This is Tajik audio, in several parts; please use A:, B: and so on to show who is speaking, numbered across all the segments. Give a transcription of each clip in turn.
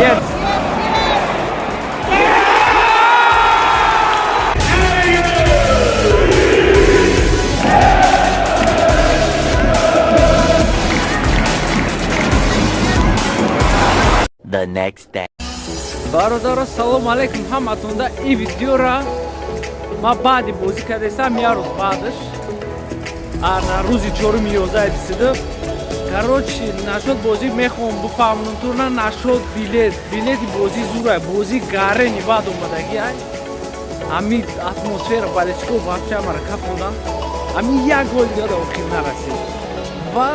A: Jetzt.
B: The next day.
A: Бародаро, салом алейкум ҳаматонда. И видеора ма баъди бозӣ кардастам, як рӯз баъдаш, ана рӯзи чоруми ёздаҳи бистуду. Короче, нашод бозӣ мехоҳам бифаҳмонам туна нашод билет. Билети бозӣ зурай, бозӣ гарени баъд омадагӣ ай. Ҳами атмосфера болельщиков вообще ҳамара кафондан. Ҳами як гол дига дар охир нарасид. Ва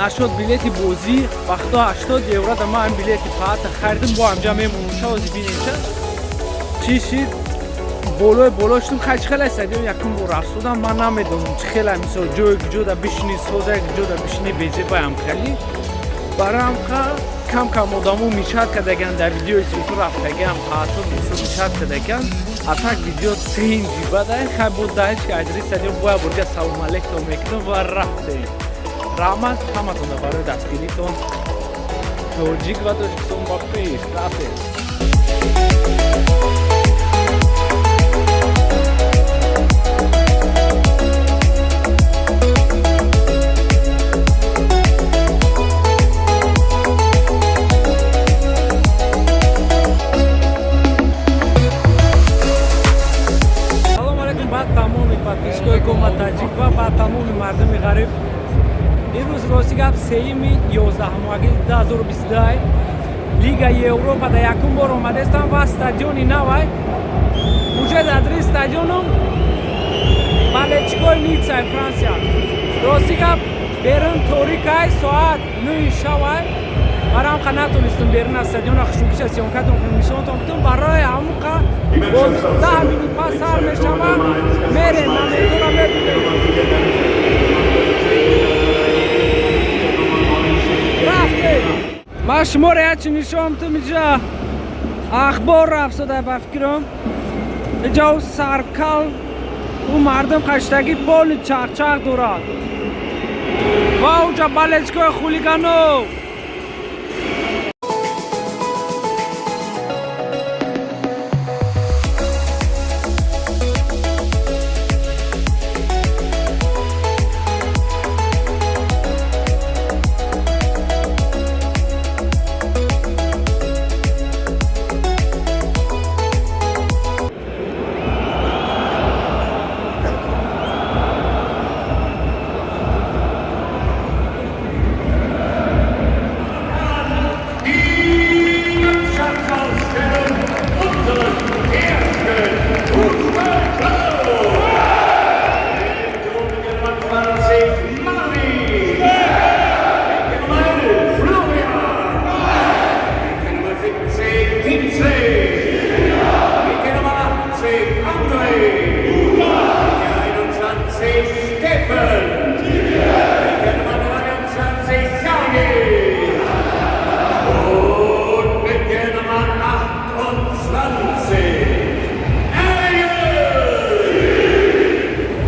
A: нашод билети бозӣ вақто 80 евро да ман билети паата харидим, бо ҳамҷа мемонум, шавози бинем чӣ шид. Болои боло шудум. Хай, чӣ хеле стадион якум бор рафтудам, ман намедонам чӣ хеле, мисол, ҷое ҷода бишини соза, ҷода бишини безебаям хеле барам ха. Кам кам одамо мешать кардаган дар видеои сусу рафтагиам, паато мисол мешать кардаган. А так видео тинҷи бадай. Хай, бо даҳиш ки айдри стадион боя бурга салом алейкум мекунам ва рафтем. Раҳмат ҳаматонда барои дастгиритон. Тоҷик ва Тоҷикистон ба пеш. Рафтем. Салом алейкум ба тамоми подписчикои Кома Таҷик ва ба тамоми мардуми ғариб. Имрӯз, рости гап, сеюми ёздаҳмоҳаги 2022, Лига Европа дар якум бор омадастам ва стадиони навай. Уже дар дри стадионум болельщикои Ниццаи Франсия. Рости гап, берун торикай, соат 9 шавай. Барам ха натонистам берун аз стадиона хушукиша съёмкатон кунам, нишонтон кунам. Барои ҳамуқа боз 10 минут пас сар мешавад, мерем, моментора мебинем. Рафтем. Ман шуморо як чи нишон тум. Иҷа ахбор рафтода, ба фикрам, иҷа ӯ саркал, ӯ мардум қаштагӣ боли чахчах дорад ва уҷа болельщикои хулигано.
C: Die Mannschaftsausstellung unseres ersten Fußballclubs. Mit Nummer 20 Mari. Mit Nummer 11 Florian. Mit Nummer 17 Kinsley. Mit Nummer 18 André. Mit der 21 Steffen. Mit der Nummer 23 Sergej. Und mit der Nummer 28 Ariel!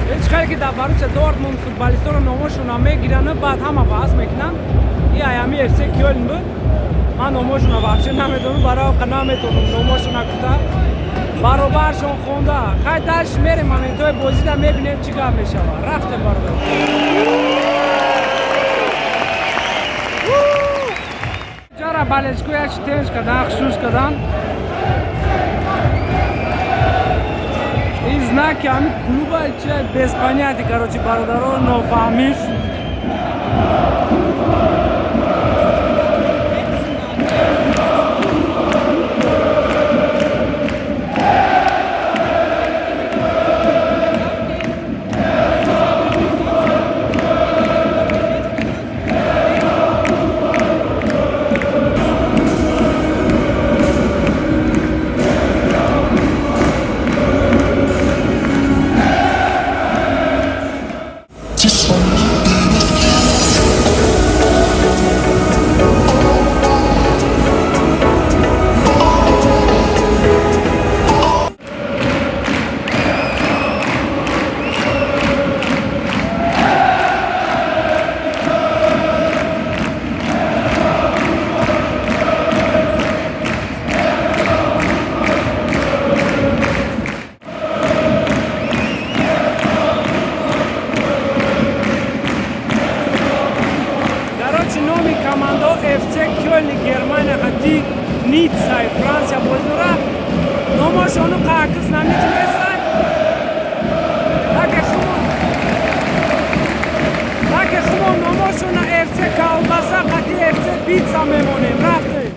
A: Ҳеҷ хеле ки дар Боруссия Дортмунд футболистонро номошонро мегиранд, баъд ҳама баҳс мекунанд. И аями ФС Кёлн буд. Ман номошонро вообще намедонам, барои оқа наметонам номошона гуфта. Баробаршон хонда. Хай, дальше мерем, моментҳои бозида мебинем, чӣ гап мешавад. Рафтем, бародар. Ҷара болельщико як чи тенж кардан, хушуш кардан. Ин знаки ҳами клуба чи, без понятия, короче, бародаро, нофаҳмиш.
D: Just wanna be.
A: Ниццаи Франсия бозӣ дорад. Номошону қаъкис наметунестанд. Таке хумо номошона ФЦ Колбаса қати ФЦ Пицца мемонем. Рафтем.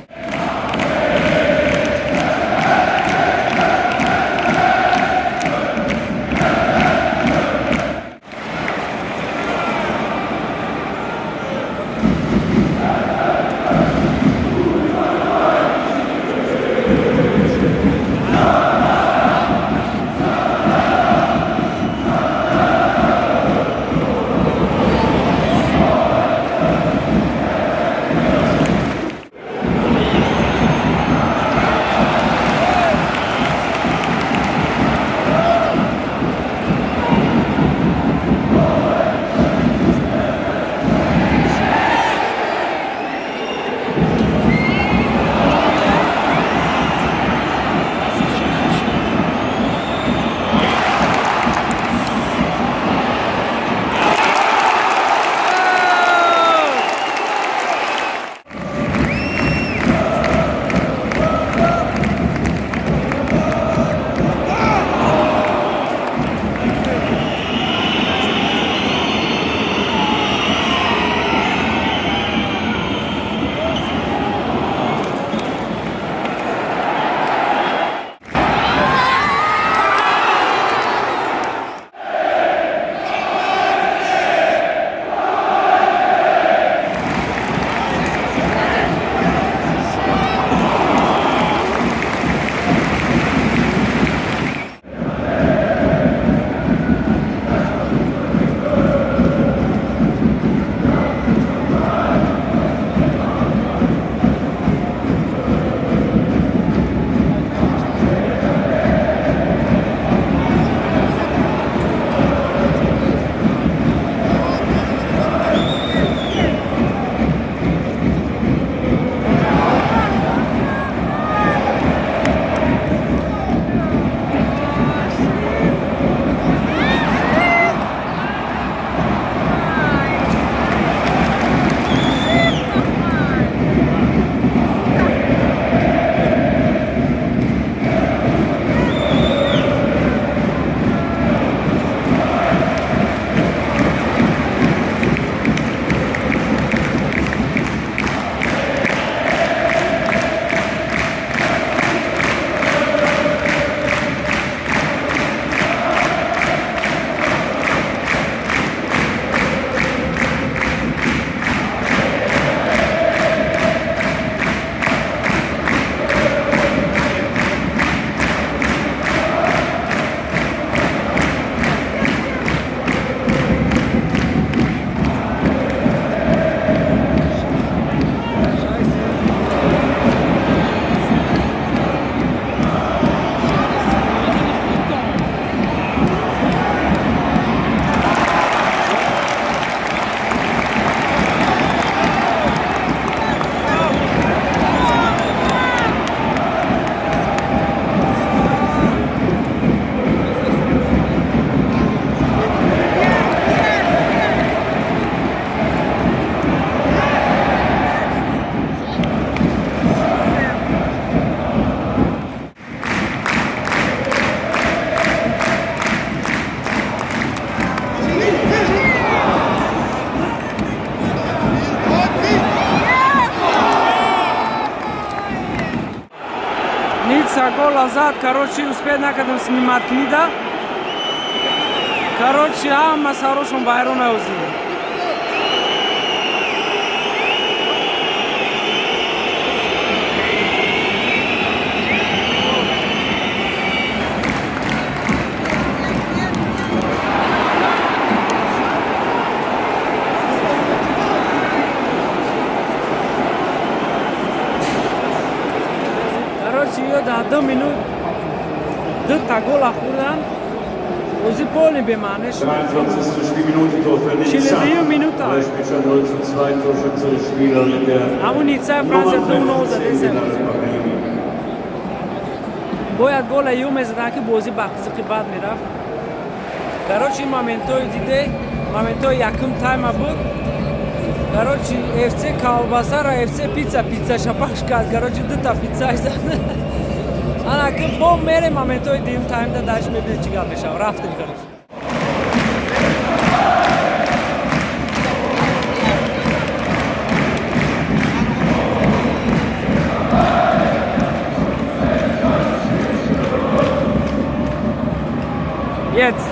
A: Ницца гола зад, короче, успел накардам снимать книда. Короче, ҳама сарошон вайрон озӣ. Короче, ё дар 2 минут дута гола хӯрдан. Бозӣ полный бемаъне шуд.
C: 43. Spielminute, Tor für Nizza.
A: 42 Минута.
C: Aber Spielstand 0:2, Torschütze des Spieler mit der
A: Ҳамун Ниццаи Франсия
C: Nummer
A: 2-0
C: 15,
A: задесем.
C: Bilal Brahimi.
A: Бояд гола ё мезадан, ки бозӣ ба қизиқи бад мерафт. Короче, ин моментҳои диде, моментҳои якум тайма буд. Короче, FC колбасара FC пицца пицца шапаш кард. Короче, дута пицца зад. Ана ки бо мерем моментои дуюм таймда, дальше мебинем, чӣ гап мешава. Рафтем, короче. Jetzt.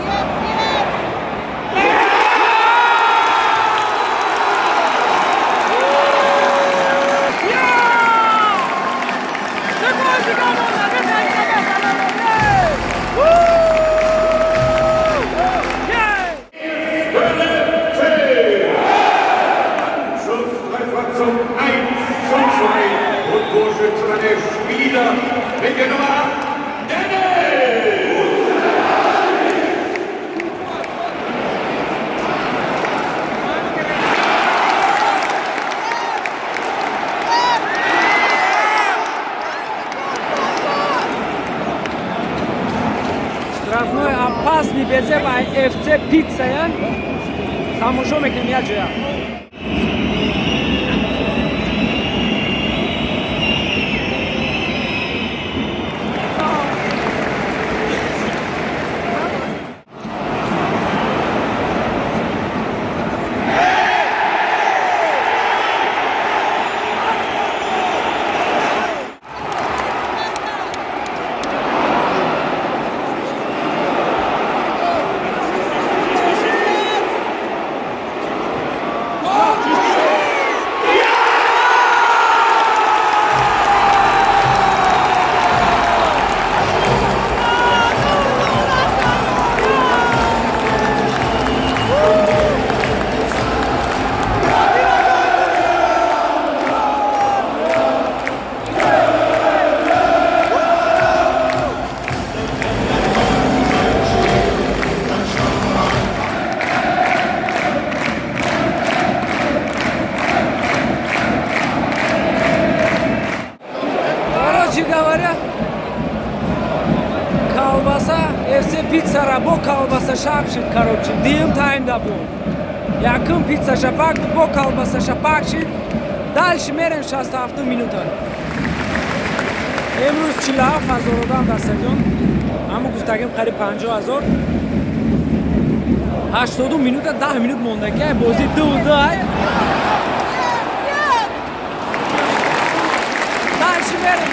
C: Anschlusstreffer zum 1:2 und Torschütze war der Spieler mit der Nummer 8, Dennis!
A: Штрафной опасный безеб FC пицца я. Тамошо мекунем як ҷоя. Короче говоря, колбаса FC пиццара бо колбаса шап шид, короче, дуюм таймда буд. Якум пицца шапак буд, бо колбаса шапак шид. Дальше мерем 67 минута. Имрӯз 47 ҳазор одам дар стадион. Ҳамун гуфтагим, қариб 50 ҳазор. 82 минута, 10 минут монда ки бозӣ 2-2 ай. Дальше мерем.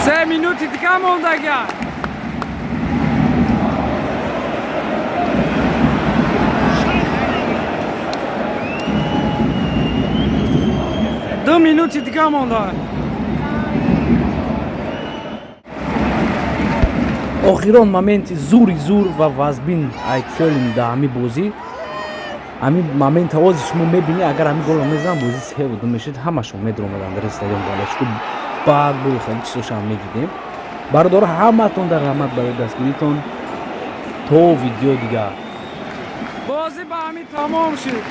A: Се минути така мондага. 2 минути така монда. Охирон моменти зури зур ва вазбин ай Кёлн да ҳами бозӣ. Ҳами момент овози шумо мебинӣ, агар ҳами голро мезанам, бозӣ 3-2 мешид, ҳамашон медромаданд дар стадион болачку баъд буд, хеле чизошам медидем. Бародаро, ҳаматон дар раҳмат барои дастгиритон. То видео дигар. Бозӣ ба ҳамин тамом шуд.